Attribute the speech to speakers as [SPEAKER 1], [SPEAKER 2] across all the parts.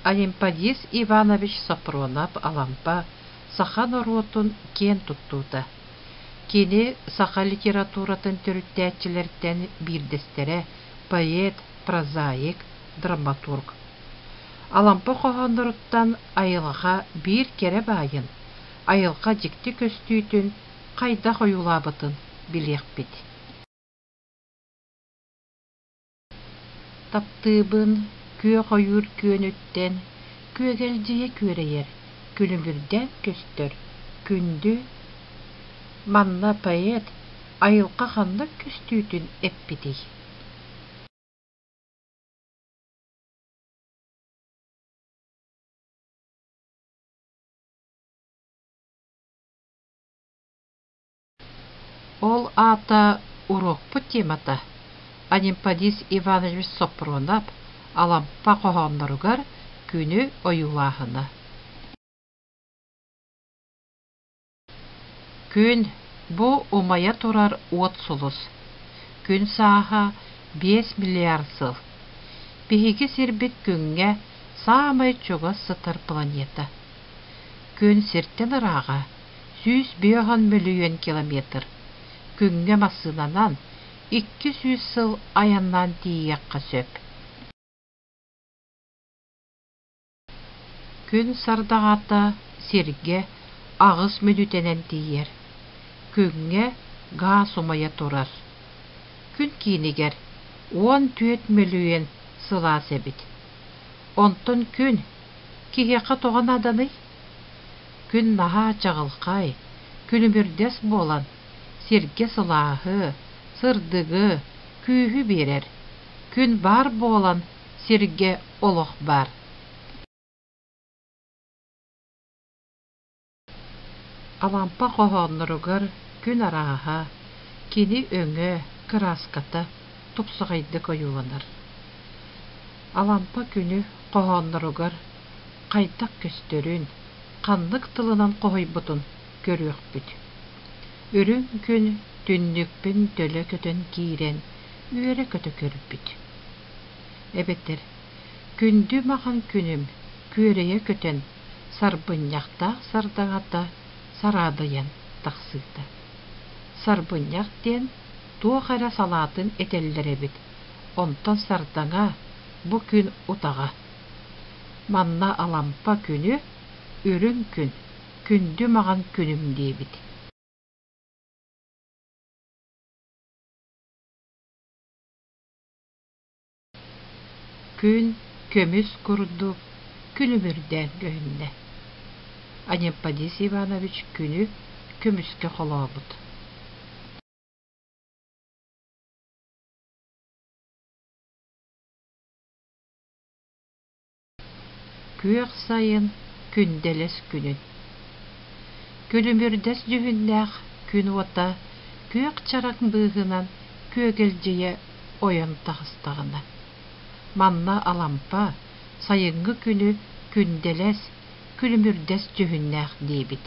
[SPEAKER 1] Анемподист Иванович Сопронов Алампа саха норуотун киэн туттуута. Кини саха литературатын төрүттээччилэртэн биирдэстэрэ, поэт, прозаик, драматург. Алампа хоһоонноруттан айылҕа биир кэрэ баайын, айылҕа дьикти көстүүтүн хайдах ойуулаабытын билиэхпит. Таптыыбын күөх ойуур күөнүттэн күөгэлдьийэ күөрэйэр, күлүмүрдээн көстөр күндү Манна поэт айылҕа ханнык көстүүтүн эппитий? Ол аата уруокпут темата Анемподист Иванович Сопрунов Алампа хоһоонноругар күнү ойуулааһына. Күн бу умайа турар уот сулус. Күн сааһа 5 миллиард сыл. Биһиги сирбит күҥҥэ саамай чугас сытар планета. Күн сиртэн ырааҕа 150 мөлүйүөн километр. Күҥҥэ массыынанан 200 сыл айаннаан тиийиэххэ сөп. Күн сардаҥата сиргэ 8 мүнүүтэнэн тиийэр. Күҥҥэ гаас умайа турар. Күн киинигэр 14 мөлүйүөн сылаас эбит. Онтон күн киһиэхэ тоҕо нааданый? Күн наһаа чаҕылхай, күлүмүрдэс буолан, сиргэ сылааһы, сырдыгы, күүһү биэрэр. Күн баар буолан, сиргэ олох баар. Алампа хоһоонноругар күн арааһа, кини өҥө, кырааската тупсаҕайдык ойууланар. Алампа күнү хоһоонноругар хайдах көстөрүн, ханнык тылынан хоһуйбутун көрүөхпүт. Үрүҥ күн түннүкпүн төлө көтөн киирэн үөрэ-көтө көрбүт. Эбэтэр күндү маҕан күнүм күөрэйэ көтөн сарбынньахтаах сардаҥата сараадыйан тахсыыта. Сарбынньах диэн туох эрэ салаатын этэллэр эбит, онтон сардаҥа бу күн утаҕа. Манна Алампа күнү үрүҥ күн, күндү маҕан күнүм диэбит. Күн көмүс курдук күлүмүрдээн көһүннэ. Анемподист Иванович күнү көмүскэ холообут. Күөх сайын күндэлэс күнүн Күлүмүрдэс дьүһүннээх күн уота күөх чараҥ быыһынан күөгэлдьийэ ойон таҕыстаҕына, манна Алампа сайыҥҥы күнү күндэлэс, күлүмүрдэс дьүһүннээх диэбит.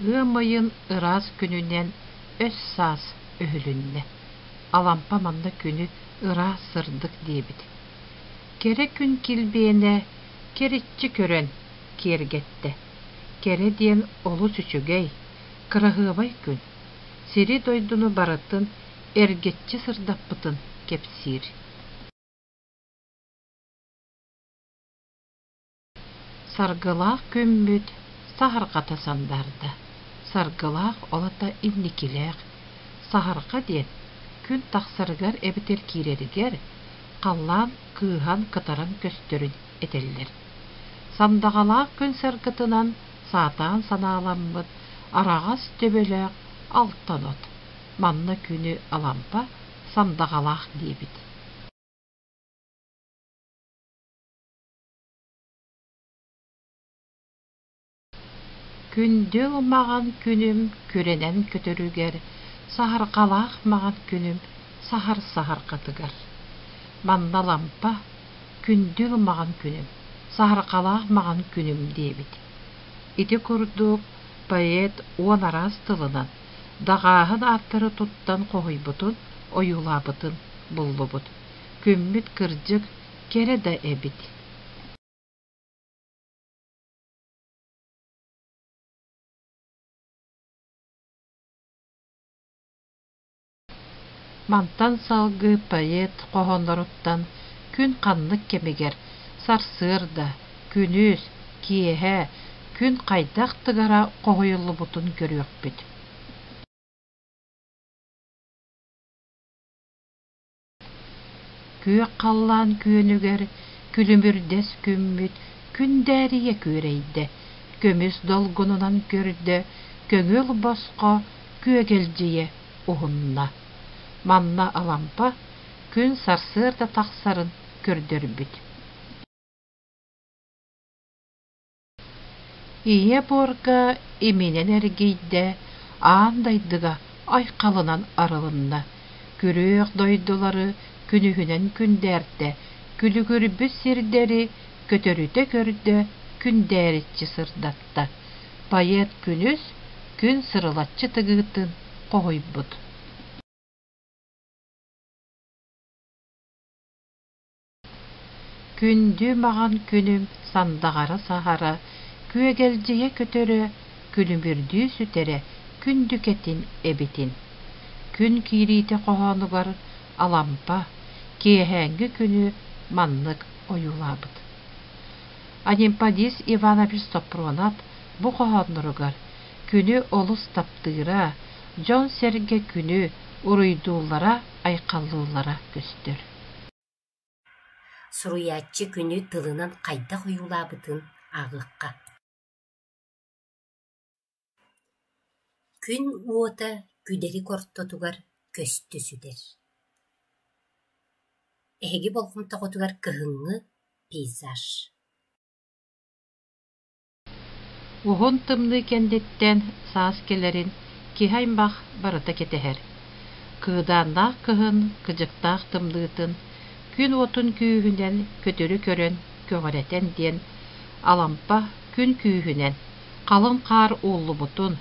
[SPEAKER 1] Ыам ыйын ыраас күнүнэн өс-саас өһүлүннэ. Алампа манна күнү ыраас сырдык диэбит. Кэрэ күн килбиэнэ кэриччи көрөн киэргэттэ. Кэрэ диэн олус үчүгэй, кыраһыабай күн. Сири-дойдуну барытын эргиччи сырдаппытын кэпсиир. Саргылаах күммүт саһарҕата сандаарда, саргылаах олото инникилээх. Саһарҕа диэн күн тахсарыгар эбэтэр киирэригэр халлаан кыыһан кытаран көстөрүн этэллэр. Сандаҕалаах күн саргытынан саатаан санааламмыт араҕас төбөлөөх алтан от. Манна күнү Алампа сандаҕалаах диэбит. Күндүл маҕан күнүм күрэнэн көтөрүгэр, саһарҕалаах маҕан күнүм саһар саһарҕатыгар. Манна Лампа күндүл маҕан күнүм, саһарҕалаах маҕан күнүм диэбит. Ити курдук поэт уон араас тылынан даҕааһын ааттары туттан хоһуйбутун, ойуулаабытын буллубут. Күммүт кырдьык кэрэ да эбит. Мантан салгыы поэт хоһоонноруттан күн ханнык кэмигэр, сарсыарда, күнүс, киэһэ күн хайдах тыгара хоһуйуллубутун көрүөхпүт. Күөх халлаан күөнүгэр күлүмүрдэс күммүт күндээрийэ күөрэйдэ, көмүс долгунунан көрдө, көҥүл босхо күөгэлдьийэ уһунна. Манна Алампа күн сарсыарда тахсарын көрдөрбүт. Ийэ буорга иминэн эргийдэ, аан дайдыга айхалынан арылынна, күрүөх дойдулары күнүһүнэн күндээртэ, күлүгүрбүт сирдэри көтөрүтэ көрдө, күндээриччи сырдатта. Поэт күнүс күн сырылаччы тыгыытын хоһуйбут. Күндү маҕан күнүм сандаҕара саһара, күөгэлдьийэ көтөрө, күлүмүрдүү сүтэрэ күндүкэтин эбитин. Күн киириитэ хоһоонугар Алампа киэһээҥҥи күнү маннык ойуулаабыт. Анемподист Иванович Сопронов бу хоһоонноругар күнү олус таптыыра, дьон-сэргэ күнү уруйдууллара, айхаллыыллара көстөр.
[SPEAKER 2] Суруйааччы күнү тылынан хайдах ойуулаабытын ааҕыахха. Күн уота күдэрик ортотугар көстө сүтэр. Эһиги болҕомтоҕутугар кыһыҥҥы пейзаж.
[SPEAKER 1] Уһун тымныы кэнниттэн саас кэлэрин киһи аймах барыта кэтэһэр. Кыыдааннаах кыһын кыдьыктаах тымныытын күн уотун күүһүнэн көтөрү көрөн көҕүрэтэн диэн Алампа күн күүһүнэн халыҥ хаар ууллубутун,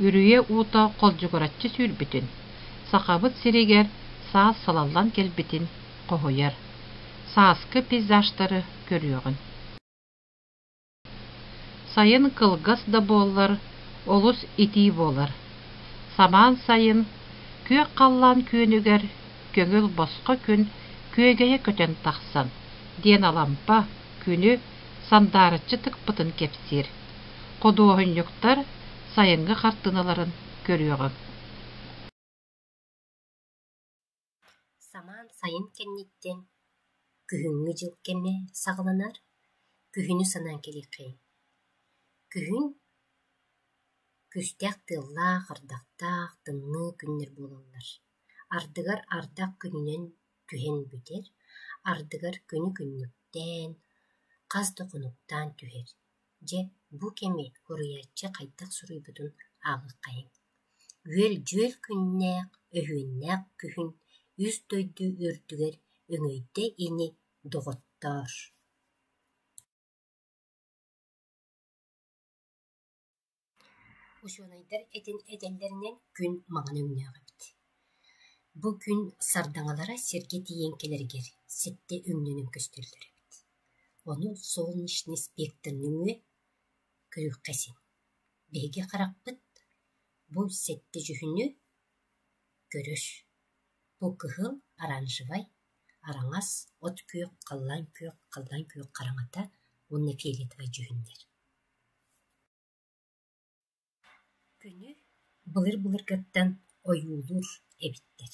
[SPEAKER 1] үрүйэ уута холдьугураччы сүүрбүтүн, Сахабыт сиригэр саас салаллан кэлбитин хоһуйар. Сааскы пейзажтары көрүөҕүн. Сайын кылгас да буоллар, олус итии буолар. Самаан сайын күөх халлаан күөнүгэр көҥүл босхо күн күөгэйэ көтөн тахсан, диэн Алампа күнү сандаарыччы тыкпытын кэпсиир. Худуоһунньуктар сайыҥҥы хартыыналарын көрүөҕүҥ.
[SPEAKER 2] Самаан сайын кэнниттэн күһүҥҥү дьыл кэмэ саҕаланар, күһүнү санаан кэлиэххэйиҥ. Күһүн күүстээх тыаллаах, ардахтаах, тымныы күннэр буолаллар. Ардыгар ардах күнүнэн түһэн бүтэр, ардыгар күнү-күннүктээн, хас да хонуктаан түһэр. Дьэ, бу кэми суруйааччы хайдах суруйбутун ааҕыаххайыҥ. Үөл-дьүөл күннээх, өһүөннээх күһүн үс дойду үрдүгэр өҥөйдө ини, доҕоттоор Учуонайдар этин этэллэринэн күн маҥан өҥнөөх эбит. Бу күн сардаҥалара сиргэ тиийэн кэлэригэр сэттэ өҥнөнөн көстөллөр эбит. Ону солнечный спектр нөҥүө көрүөххэ син. Биһиги харахпыт бу сэттэ дьүһүнү көрөр. Бу кыһыл, оранжевай, араҥас, от күөх, халлаан күөх, халлаан күөх хараҥата уонна фиолетовай дьүһүннэр. Күнү былыр-былыргыттан ойуулуур эбиттэр.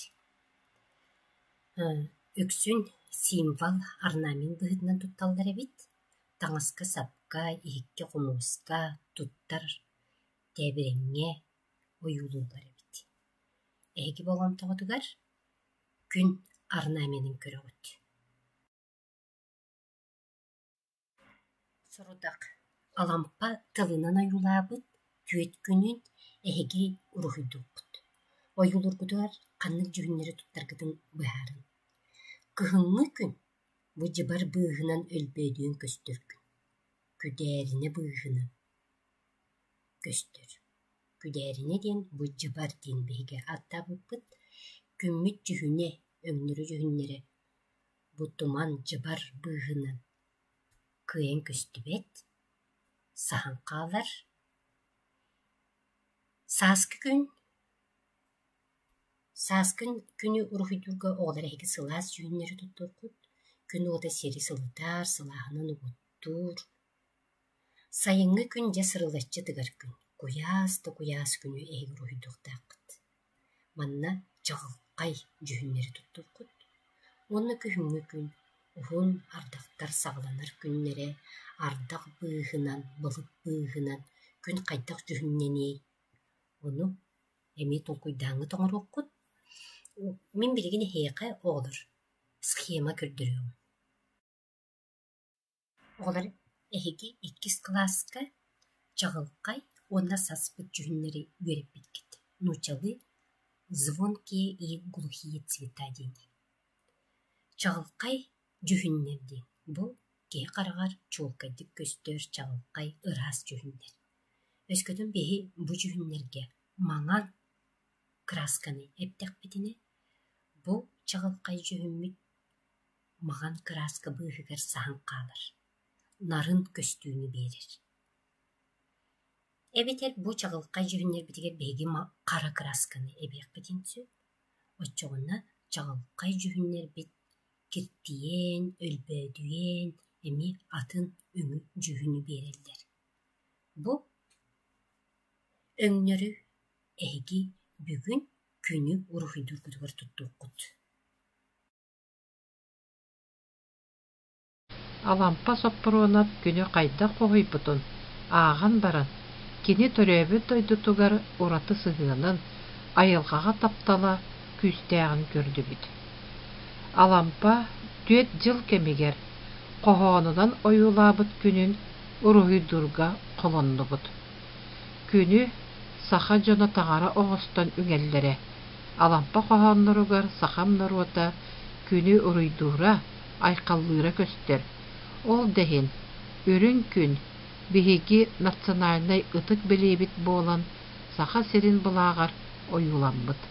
[SPEAKER 2] Үксүн символ, орнамент быһыытынан тутталлар эбит. Таҥаска-сапка, иһиккэ-хомуоска туттар тээбирэҥҥэ ойуулууллар эбит. Эһиги болҕомтоҕутугар күн орнаменын көрөҕүт. Сорудах Алампа тылынан ойуулаабыт түөрт күнүн эһиги уруһуйдуоххут. Ойуулуургутугар ханнык дьүһүннэри туттаргытын быһаарыҥ. Кыһыҥҥы күн бу дьыбар быыһынан өлбөөдүйэн көстөр күн, күдээринэ быыһынан көстөр. Күдээринэ диэн бу дьыбар диэн биһиги ааттаабыппыт. Күммүт дьүһүнэ, өҥнөрө дьүһүннэрэ бу туман дьыбар быыһынан кыайан көстүбэт, саһан хаалар. Сааскы күн Сааскы күнү уруһуйдуурга оҕолор эһиги сылаас дьүһүннэри туттуоххут, күн уота сири сылытар, сылааһынан угуттуур. Сайыҥҥы күн дьэ сырылаччы тыгар күн, куйаас да куйаас күнү эһиги уруһуйдуохтааххыт. Манна чаҕылхай дьүһүннэри туттуоххут. Уонна күһүҥҥү күн, уһун ардахтар саҕаланар күннэрэ, ардах быыһынан, былыт быыһынан күн хайдах дьүһүннэниэй? Ону эмиэ толкуйдааҥҥыт оҥоруоххут. Мин билигин эһиэхэ оҕолор схема көрдөрүөҕүм. Оҕолор эһиги иккис кылааска чаҕылхай уонна саспыт дьүһүннэри үөрэппиккит. Нууччалыы «Звонкие и глухие цвета» диэн. Чаҕылхай дьүһүннэр диэн бу киһи хараҕар чуолкайдык көстөр чаҕылхай ыраас дьүһүннэр. Өскөтүн биһи бу дьүһүннэргэ маҥан кыраасканы эптэхпитинэ, бу чаҕылхай дьүһүммүт маҥан кырааска быыһыгар саһан хаалар, нарын көстүүнү биэрэр. Эбэтэр бу чаҕылхай дьүһүннэрбитигэр биһиги хара кыраасканы эбиэхпитин сөп, оччоҕуна чаҕылхай дьүһүннэрбит киртийэн, өлбөөдүйэн эмиэ атын өҥү дьүһүнү биэрэллэр. Бу өҥнөрү эһиги бүгүн күнү уруһуйдуургутугар туттуоххут.
[SPEAKER 1] Алампа Соппуруонап күнү хайдах хоһуйбутун ааҕан баран, кини төрөөбүт дойдутугар ураты сыһыанын, айылҕаҕа таптала күүстээҕин көрдүбүт. Алампа түөрт дьыл кэмигэр хоһоонунан ойуулаабыт күнүн уруһуйдуурга холоннубут. Күнү саха дьоно таҥара оҥостон үҥэллэрэ, Алампа хоһоонноругар сахам норуота күнү уруйдуура, айхаллыыра көстөр. Ол да иһин, Үрүҥ күн биһиги национальнай ытык бэлиэбит буолан Саха сирин былааҕар ойууламмыт.